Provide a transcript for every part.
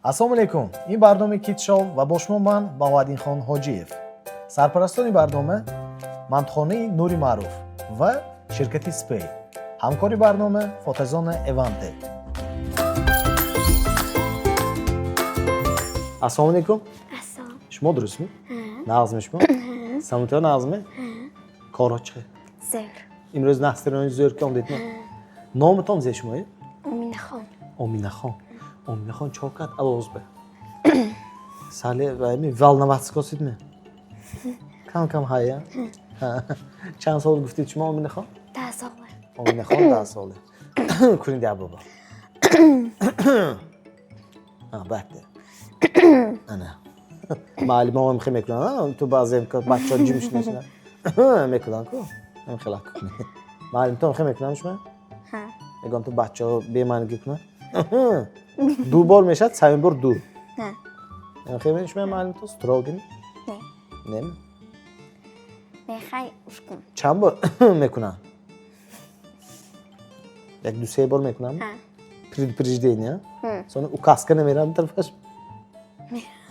Ассалому алайкум, ин барномаи Kids Show ва бо шумо ман, Баҳоаддинхон Ҳоҷиев. Сарпарастони барнома мантухонаи Нури Маъруф ва ширкати Спей, ҳамкори барнома фотозона Эванте. Ассалому алайкум. Ассалом. Шумо дурустми, нағзми? Шумо самутиё нағзми? Корҳо чӣ хел? Зӯр. Имрӯз настроение зӯр ки омдедми? Номатон зе шумое? Оминахон. Оминахон, Оминахон, чо кард овоз ба сале вайми волноваться косидми? Кам кам ҳая. Чанд сол гуфтед шумо, Оминахон? 10 сола. Оминахон 10 сола кунед, я бобо баъд ана маълимаҳо хе мекунанд, ту баъзе бачаҳо ҷимш мешинад, мекунанд ку хела. Маълимтон хе мекунанд шумо? Ягон ту бачаҳо бемаънигӣ кунад, ду бор мешавад, сеюм бор ду. Хе шумо маълимтон строгий? Не. Не? Не, хай ушкун. Чанд бор мекунанд? Як, ду, се бор мекунанд предупреждение, сони указка намерад тарафаш?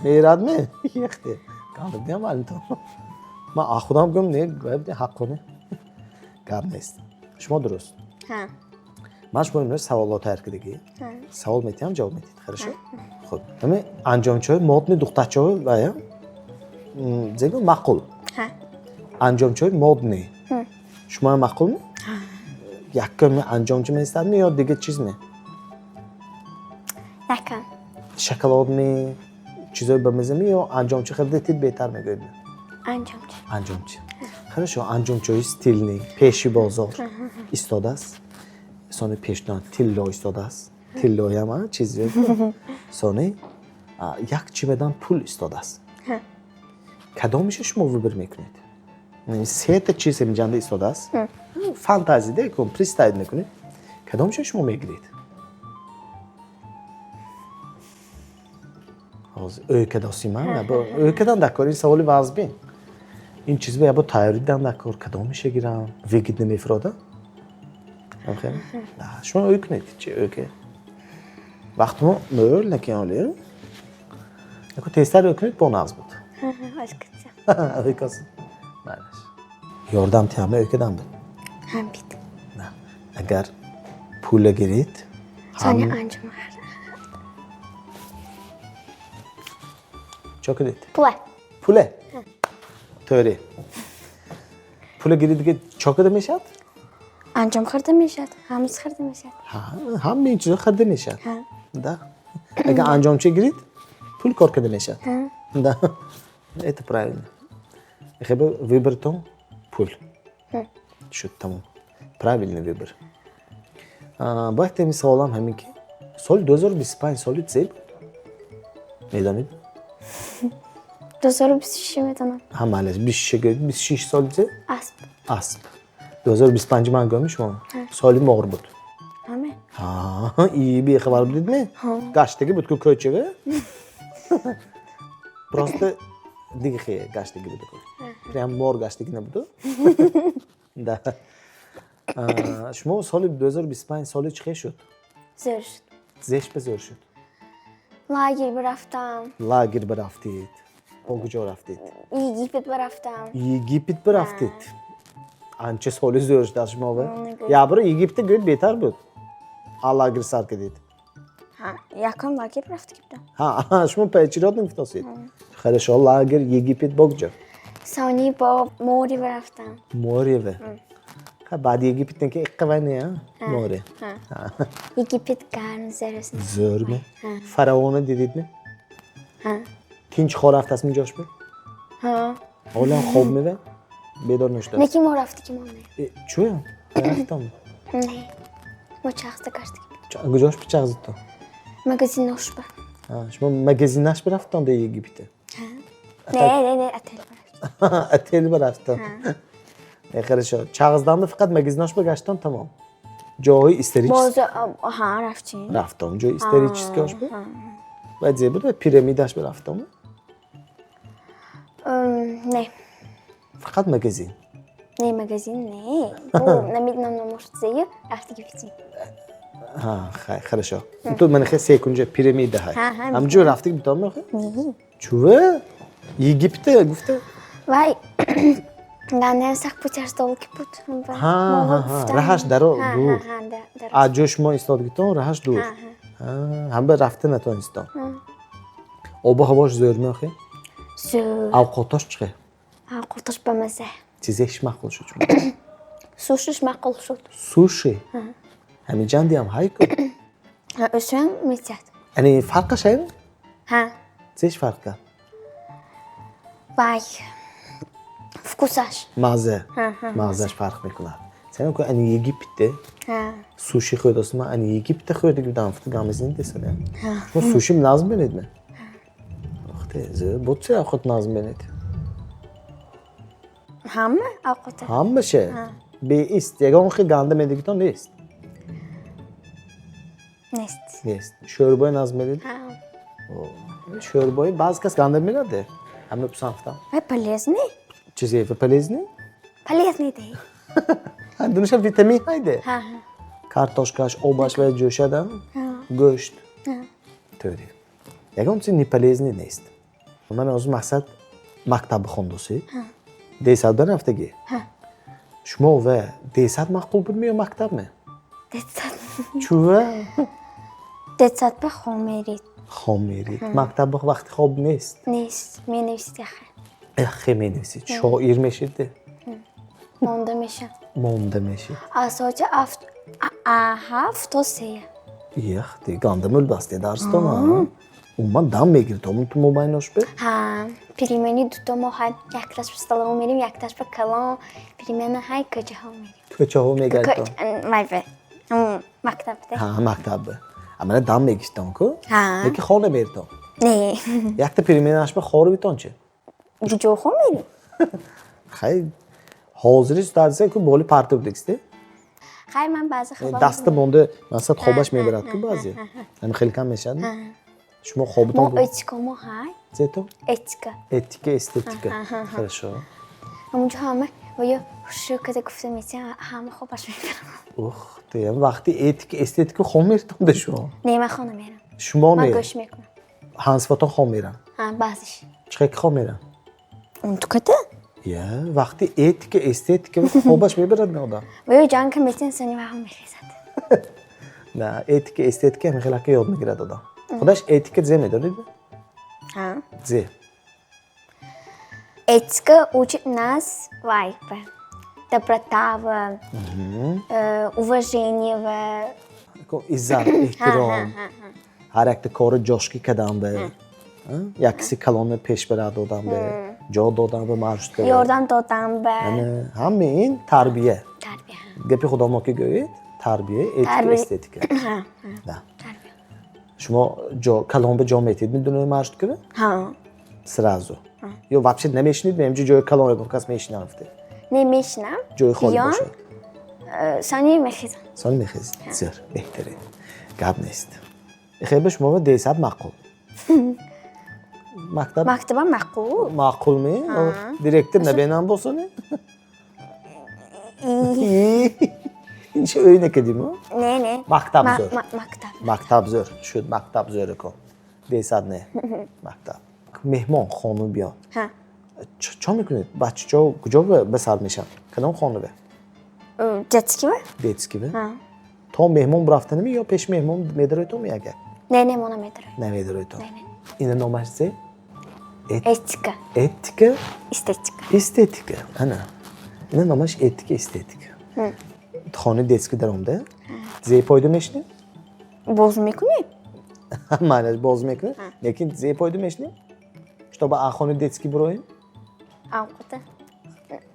Мерадме? Яхте гап маълимтон. Ман худам гум не, ҳаққони гап нест. Шумо дуруст? Ман шумо имрӯз саволҳо тайёр кардагӣ, савол метиҳам, ҷавоб медиҳед, хорошо? Хуб, ҳами анҷомчаҳои модный духтарчаҳо вая зего маъқул? Анҷомчаҳои модный шумоам маъқулми? Якум анҷомча меистадми ё дигар чиз ме? Якам. Шоколадми, чизои бамазами ё анҷомча харидатид беҳтар мегӯед? Анҷомча. Анҷомча, хорошо. Анҷомчаҳои стильный пеши бозор истодааст, сони пешна тилло истодааст, тиллоям чиз, сони як чимадан пул истодааст. Кадомиша шумо выбор мекунед? Сета чиз инҷанда истодааст, фантазия де кун, представить мекунед, кадомиша шумо мегиред? Ҳозир ӯйкадосима, ӯйкадан дар кор, ин саволи вазбин, ин чиз ба ябо тайёрӣ дидан дар кор, кадомиша гирам, выгодно мефирода. Шумо ӯй кунед, чи ӯйке вақтмо мӯл накин, оли яко тезтар ӯй кунед, бо нағз буд. Ӯйкос майлаш, ёрдам тиҳама, ӯйкадан буд. Ҳам бит. Агар пула гиред. Сони анҷом. Чо кунед? Пула. Пуле, тӯре, пула гиред, дига чо када мешавад? Анҷом хӯрда мешавад, ҳамз хӯрда мешавад. Ҳама ин чизо хӯрда мешавад, да. Агар анҷомча гиред, пул кор карда мешавад, да, это правильно. Хеба выбор тон пул шуд, тамом, правильный выбор. Бояд теми саволам ҳамин ки соли 2025 соли зе буд, медонед? 2026 медонам. Ҳа, малеш, 26 гӯед, 26 соли зе? Асп. Асп. 2025 ман гӯям, шумо соли мор буд. Ҳаме? И бехабар будедме? Гаштагӣ буд ку кӯчага, просто дига хе гаштагӣ буд ку, прям мор гаштагӣ набуду, да. Шумо соли 2025 соли чӣ хел шуд? Зӯр шуд. Зеш ба зӯр шуд? Лагер бирафтам. Лагер бирафтед, бо куҷо рафтед? Египет бирафтам. Египет бирафтед, анча соли зӯр шуд аз шумо. Ябро Египетда гӯед, беҳтар буд, а лагер сар кардед. Якум лагер рафта будам. Ҳа, шумо поочередно гуфтосед, хорошо. Лагер, Египет, бо куҷо? Сони бо море бирафтам. Морева. Баъди Египет ки иққа не море. Египет гарм, зӯр. Зӯрме? Фараона дидидме? Тинч хоб рафтастми ҷошби? Ҳолам хоб мева, бедор нашудааст? Неки мо рафти ки мо не. Чӯ рафтам? Не, мо чағзда гаштик. Куҷош би чағзито? Магазинош ба. Шумо магазинаш бирафтон да Египета? Не, не, не, отель бирафтам. Отель бирафтон, хорошо. Чағзданди фақат магазинош ба гаштон, тамом, ҷоҳои исторический? Ҳа, рафтем. Рафтом ҷои исторический ош бу баъд зе буд, пирамидаш бирафтом? Не. Фақат магазин? Не, магазин не, намедонам номош зею, рафтаги битем. Хорошо. Ту мана хе секунҷа пирамида ҳай. Ҳа, Ҳамҷо рафтик битон мехе? Не. Чува? Египте гуфта? Вай, гандаям сахт путяш долгий буд. Ҳа, раҳаш даро дур. Аз ҷои шумо истодгитон раҳаш дур. Ҳама рафта натонистон. Обу ҳавош зӯр меохе? Зӯр. Авқотош чӣ? Авқотош бамаза. Чизеш маъқул шуд шумо? Сушиш маъқул шуд. Суши? Ҳамиҷандиам ҳай ку? Ҳа, ӯсуям метиҳад. Яъне фарқаш ҳай? Ҳа. Чеш фарқ кард? Вай, вкусаш. Мазза. Маззаш фарқ мекунад. Сен ку ани Египетте суши хӯрдастам, ман ани Египетте хӯрдагӣ будам, фикр гамезин десана. Шумо суши назм бинед ме? Охте, зӯр, бо чӣ авқот назм бинед? Ҳама авқота. Ҳамаше? Беист, ягон хел ганда медигитон нест? Нест. Нест. Шӯрбои назм медид? Ҳа. Шӯрбои баъзе кас ганда мераде. Ҳама писанд. Вай полезный? Чизе полезный? Полезный де. Дунаша витамин ҳайде. Ҳа. Картошкаш, обаш ва ҷӯшада, гӯшт. Тӯри. Ягон чиз неполезный нест. Ман ҳозир мақсад мактаб хондусӣ. Детсад ба рафтагӣ? Шумо ва детсад маъқул будми ё мактабме? Детсад. Чува? Детсад ба хоб мерид. Хоб мерид. Мактаб вақти хоб нест. Нест. Менависид яхе. Яхе менависид. Шоир мешид? Монда мешам. Монда мешид. Аз соати 7 то 3. Яхте, ганда мӯлбасте дарстон. Умуман дам мегирид ту мобайнош бе? Ҳа, перемени дуто мо ҳай якташ ба столова мерим, якташ ба калон. Перемена ҳай кӯчаҳо мерим. Кӯчаҳо мегардон. Вай бе. Мактабда. Ҳа, мактаб. Амана дам мегиртон ку? Ҳа. Лекин хона меритон. Не. Якта переменаш ба хорибитон чи? Куҷо хоб мерим? Хай, ҳозири ситуация ку боли парта будагисте? Хай, ман баъзе хобам. Даста монда, масалан, хобаш мебарад ку баъзе. Ҳами хеле кам мешавад. Шумо хобитон Мо этика мо ҳай. Зето? Этика. Этика, эстетика. Хорошо. Ҳамунҷо ҳама ва ё хушрӯ када гуфта метиҳам, ҳама хобаш мебарам. Ух ты, вақти этика, эстетика хоб меритонда шумо? Не, ман хона мерам. Шумо Ман не? гӯш мекунам. Ҳамсифатон хоб мерам? Ҳа, баъзеш. Чӣ хел хоб мерам? Он туката? Я, вақти этика, эстетика хобаш мебарад одам. Ва ё ҷанг метиҳам, сани ваҳам мехезад. На, этика, эстетика ҳамин хелака ёд мегирад одам. Худаш этика зе медонед? Ҳа. Зе. Этика учит нас вай ба доброта ва уважение ва Иззат, эҳтиром. Ҳар якта кори ҷошкӣ кадан бе. Як киси калонро пеш барад додан бе, ҷо додан бе маршрутка. Ёрдам додан ба. Ҳама ин тарбия. Тарбия. Гапи худомо ки гӯед, тарбия, этика, эстетика. Да. Шумо ҷо калон ба ҷо метиҳед медунои маршрутка? Ҳа. Сразу. Ё вообще намешинид, мемҷо ҷои калон ягон кас мешинам гуфте. Не, мешинам. Ҷои холӣ бошад. Сони мехезам. Сони мехезед. Зӯр, беҳтарин. Гап нест. Хел ба шумо детсад маъқул. Мактаб? Мактабам маъқул. Маъқул ме? Директор набенам босоне? Ин чи ӯй накардим? Не, не. Мактаб зӯр. Мактаб. Мактаб зӯр. Шуд, мактаб зӯр ко. Детсад не. Мактаб. Меҳмон хонум биёд. Ҳа. Чо мекунед? Бачаҳо куҷо ба сар мешаванд? Кадом хона бе? Детский ва? Детский бе? Ҳа. То меҳмон бурафтаними ё пеши меҳмон медароитон ягар? Не, не, мо намедароем. Намедароитон. Не, не. Ина номаш зе? Этика. Этика? Эстетика. Эстетика. Ана. Ина номаш этика, эстетика. Хонаи детский даромда? Зе пойда мешинед? Боз мекунем? Майнаш боз мекунед? Лекин зе пойда мешинед? Чтобы а хонаи детский буроем? Авқота.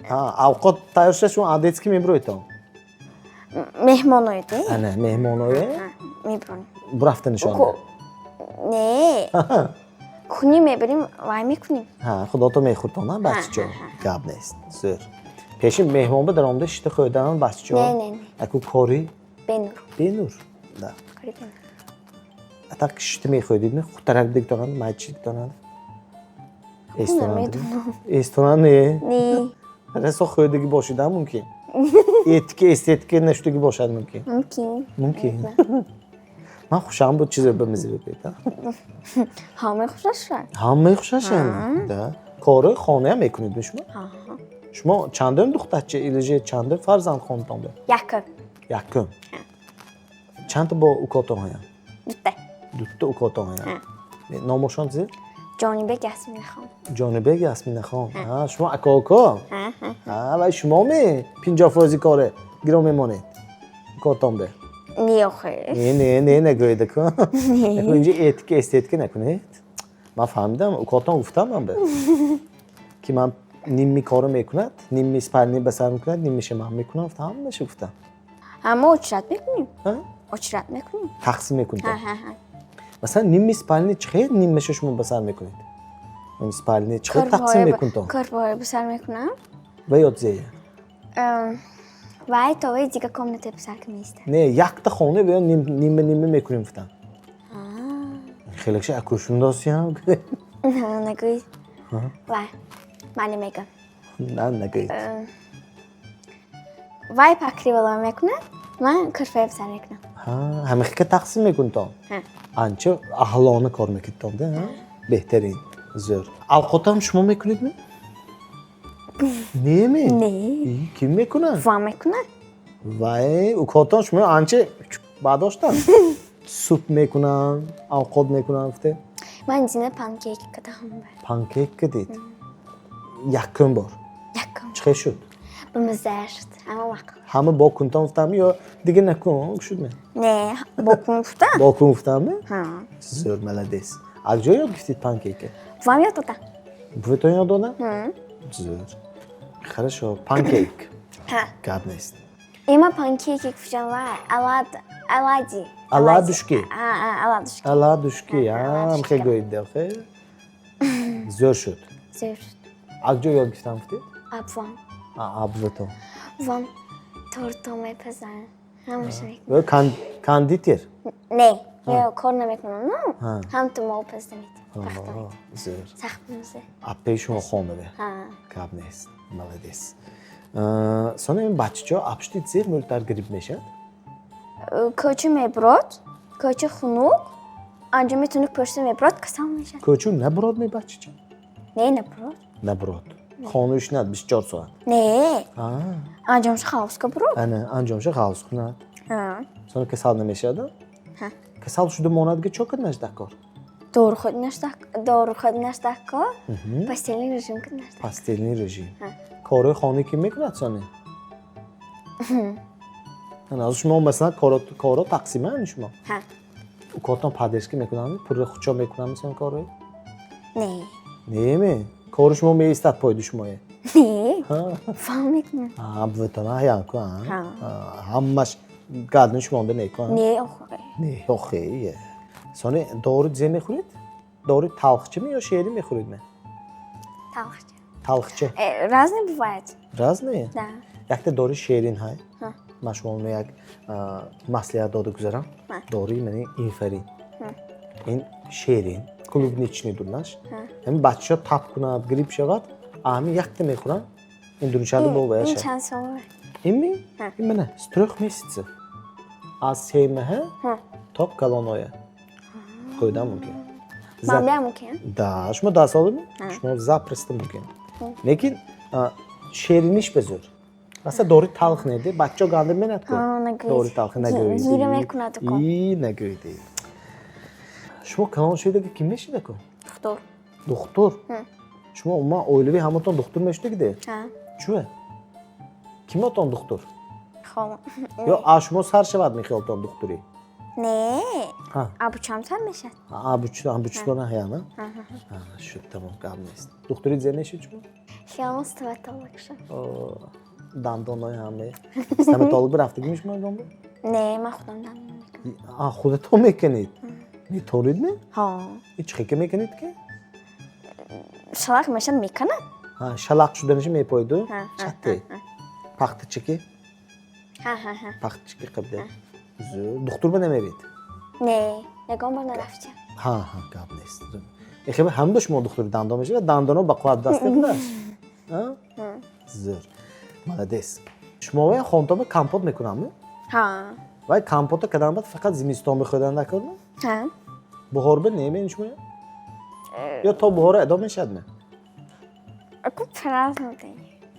Ҳа, авқот тайёр шуда, шумо а детский мебуроитон? Меҳмоное, де? Ана, меҳмоное? Мебуронем. Бурафта нишонда. Не. Кунӣ мебарем, вай мекунем. Ҳа, худото мехӯртон, ҳа, бачаҷон? Гап нест. Зӯр. Пеши меҳмон ба даромада шита хӯрдан бачаҷон? Не, не, не. Аку кори? Бенур. Бенур. Да. Кори бенур. Атак шита мехӯрдид, хутарак дигдонанд, майчи дигдонанд? Намедонам. Эстонанд не? Не. Расо хӯрдагӣ бошидан мумкин. Этика, эстетика нашудагӣ бошад мумкин. Мумкин. Мумкин. Ман хушам буд чизе ба мизи бигӯед. Ҳамаи хушашад. Ҳамаи хушашам. Да. Кори хонаам мекунед шумо? Шумо чандум духтарча или же чандум фарзанд хонатонда? Якум. Якум. Чандта бо укотон ҳаянд? Дутта. Дутта укотон ҳаянд. Номошон чи? Ҷонибек, Ясминахон. Ҷонибек, Ясминахон. Шумо ака-уко? Ва шумо ме 50% коре гиро мемонед укотон бе? Не, охе. Не, не, не, нагӯед аку. Инҷа этика, эстетика накунед. Ман фаҳмидам, укотон гуфтам ман бе. Ки ман нимми коро мекунад, нимми спальни ба сар мекунад, ниммиша ман мекунам, ҳамаша гуфтам. Ҳама очрат мекунем. Очрат мекунем. Тақсим мекунед. Масалан, нимми спальни чӣ хел ниммаша шумо ба сар мекунед? Спальни чӣ хел тақсим мекунед? Корпоҳои ба сар мекунам. Ва ё зея? Вай то вай дига комната ба сар ки меистад. Не, якта хона ва ё нимма нимма мекунем гуфтам. Хелекша акушундосиям. Нагӯед. Вай, ман мегӯям. На, нагӯед. Вай покрывало мекунад, ман курпаи ба сар мекунам. Ҳамихика тақсим мекунедтон? Анча аҳлона кор мекунедтон, да? Беҳтарин, зӯр. Авқотам шумо мекунед ми? Не ми? Не. Ким мекунад? Ва мекунад. Вай, укотон шумо анча бардоштанд. Суп мекунанд, авқот мекунанд, гуфте? Ман зина панкейк кардам. Панкейк кардед? Якум бор? Якум. Чӣ хел шуд? Ба мазза шуд, ҳама вақт. Ҳама бо кунтон гуфтам ё дига накун шуд ме? Не, бо кун гуфтам. Бо кун гуфтам ме? Ҳа. Зӯр, молодец. Аз ҷо ёд гирифтед панкейка? Вам ёд додам. Буватон ёд додам? Зӯр. Хорошо, панкейк. Ҳа. Гап нест. Има панкейки гуфтам, вай, оладьи. Оладушки. Оладушки. Оладушки, хел гӯед, охе. Зӯр шуд. Зӯр шуд. Аз ҷо ёд гирифтам гуфтед? Абвам. Абватон. Вам торто мепазанд. Ҳамаша мекунам. Кондитер? Не, ё кор намекунам, но ҳам ту мо пазда метавонам. Зӯр. Сахт мазза. Аппаи шумо хонаве. Гап нест. Молодец. Сони ин бачачо апшти зер мӯлтар грипп мешавад? Кӯча мебурод, кӯча хунук, анҷо метунук пӯшта мебурод, касал мешавад. Кӯчу набурод ме бачачо? Не, набурод. Набурод. Хонуш над 24 соат. Не. Анҷомша халос бурод. Ана, анҷомша халос кунад. Сони касал намешавад? Ҳа. Касал шуда монад ки чо кунаш дар кор? Дору хӯрданаш дар кор, постельный режим кунаш. Постельный режим. Корҳои хона ки мекунад сони? Ана, шумо масалан корҳо тақсиманд шумо? Ҳа. Укотон поддержка мекунанд, пурра худшо мекунанд мисалан корҳои? Не. Не ме? Кори шумо меистад пойди шумое? Не. Фаҳм мекунам. Буватона ҳаян ку, ҳамаш гардани шумонда не ку? Не, охе. Не, охе. Сони дору зе мехӯред? Дору талхча ме ё шерин мехӯред ме? Талхча. Талхча. Разные бывает. Разные? Да. Якта дори шерин ҳай. Ман шумо як маслиҳат дода гузарам. Дори мани инфарин. Ин шерин, клубничный дунаш. Ҳамин бачаҳо тап кунад, грипп шавад, ҳамин якта мехӯранд. Ин дунчаду бо Ин чанд сола? Ин ми? Ин мана с 3 месяцев. Аз 3 моҳа то калоноя. Хӯрдан мумкин. Ман мумкин? Да, шумо 10 сола ми? Шумо запросто мумкин. Лекин шериниш ба зӯр. Масалан, дори талх неди, бачаҳо гандим менад ку. Дори талх нагӯед. Гира мекунад ку. И нагӯед. Шумо калон шуда ки ким мешида ку? Духтур. Духтур? Шумо умуман оилавӣ ҳаматон духтур мешудагиде? Чӯ? Кимотон духтур? Хома. Ё а шумо сар шавад мехиёлтон духтурӣ? Не. Абучам сар мешад. Абучтона ҳаяна? Шуд, тамом, гап нест. Духтури зе мешид шумо? Хиёлам стоматолог шуд. Дандонҳои ҳаме. Стоматолог рафтагӣ шумо ягон бор? Не, ман худам дандон мекунам. Худатон мекунед? Метавонед ме? Ҳо. Чӣ хел мекунед ки? Шалақ мешад, мекунад. Шалақ шуданаша мепоиду? Чатте. Пахтачаки? Пахтачаки қабда. Зӯр. Духтур ба намеред? Не, ягон бор нарафтам. Ҳа, ҳа, гап нест. Эхе ҳамда шумо духтури дандон мешавад, дандонҳо ба қувват даст худаш. Зӯр. Молодец. Шумо хонтоба компот мекунам? Ҳа. Вай компота кадан бад фақат зимистон бихӯрдан накардам? Ҳа. Буҳор ба немени шумо? Ё то буҳора адо мешавадми? Аку по-разному.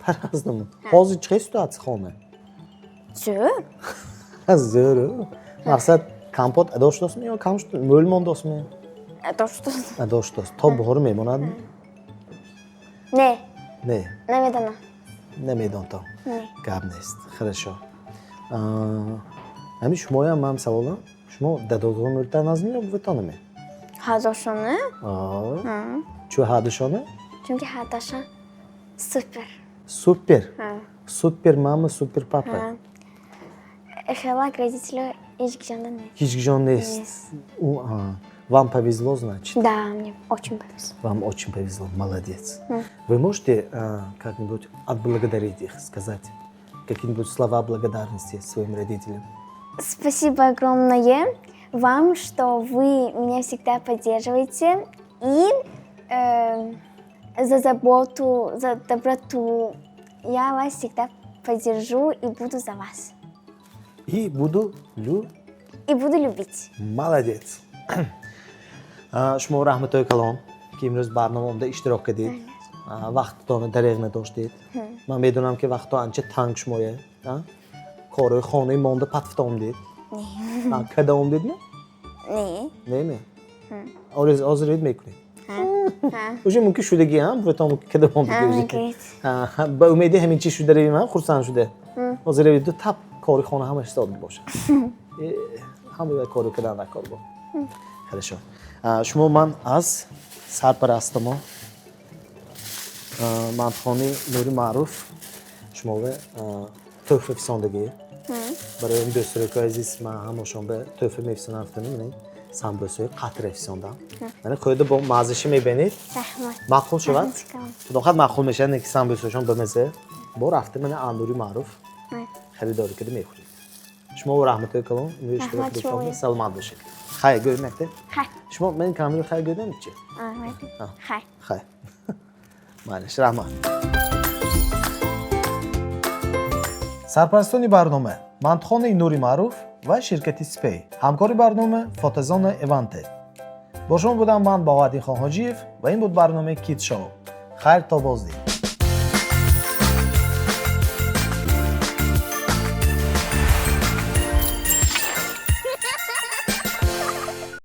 По-разному. Ҳозир чӣ хел ситуация хона? Зӯр. Зӯр. Мақсад, компот адо шудастми ё кам шуд, мӯл мондастми? Адо шудааст. Адо шудааст. То буҳора мемонадми? Не. Не. Намедонам. Намедонтам. Не. Гап нест. Хорошо. Ҳамин шумоям ман саволам. Шумо дадотон мӯлтар назми ё буватонами? Ҳардошона? Чӯ ҳардушона? Чунки ҳардошон супер. Супер? Ҳа. Супер мама, супер папа. Ҳа. Хелак родителё ҳеҷ ҷонда нест. Ҳеҷ ҷо нест. Нест. Вам повезло, значит? Да, мне очень повезло. Вам очень повезло, молодец. Вы можете как-нибудь отблагодарить их, сказать какие-нибудь слова благодарности своим родителям? Спасибо огромное вам, что вы меня всегда поддерживаете и за заботу, за доброту. Я вас всегда поддержу и буду за вас. И буду лю... И буду любить. Молодец. Шумо раҳматои калон, ки имрӯз барнома омада иштирок кардед, вақтатонро дареғ надоштед. Ман медонам, ки вақтҳо анча танг шумоя, корҳои хонаи монда патфта омдед, када омдедми? Не. Неме, ҳозир рид мекунед уже, мумкин шудагӣ ҳам буватон када мондагӣ, ба умеди ҳамин чи шуда равим, хурсанд шуда ҳозир равиду тап кори хона ҳамаш ҳисоб бошад, ҳама кори кардан накор бо. Хорошо, шумо ман аз сарпарастамо, мантихони Нури Маъруф, шумова тӯҳфа фисондагӣ. Барои ин дӯстрӯкои азиз ман ҳамошон ба тӯҳфа мефисонам, гуфтам, самбӯсаи қатра фисондам. Мана, хӯрда бо маззаша мебинед. Маъқул шавад, худохоҳад, маъқул мешавад, ки самбӯсашон бамазза. Бо рафта мана Нури Маъруф харидорӣ карда мехӯред. Шумо раҳматои калон. Саломат бошед. Хай гӯем якте. Шумо ман камера хай гӯдам чи? Хай. Хай, майлиш, раҳмат. Сарпарастони барнома мантихонаи Нури Маъруф ва ширкати Спей, ҳамкори барнома фотозона Эванте. Бо шумо будам ман, Баҳоаддин Хонҳоҷиев, ва ин буд барномаи Кид Шоу. Хайр, то боздид.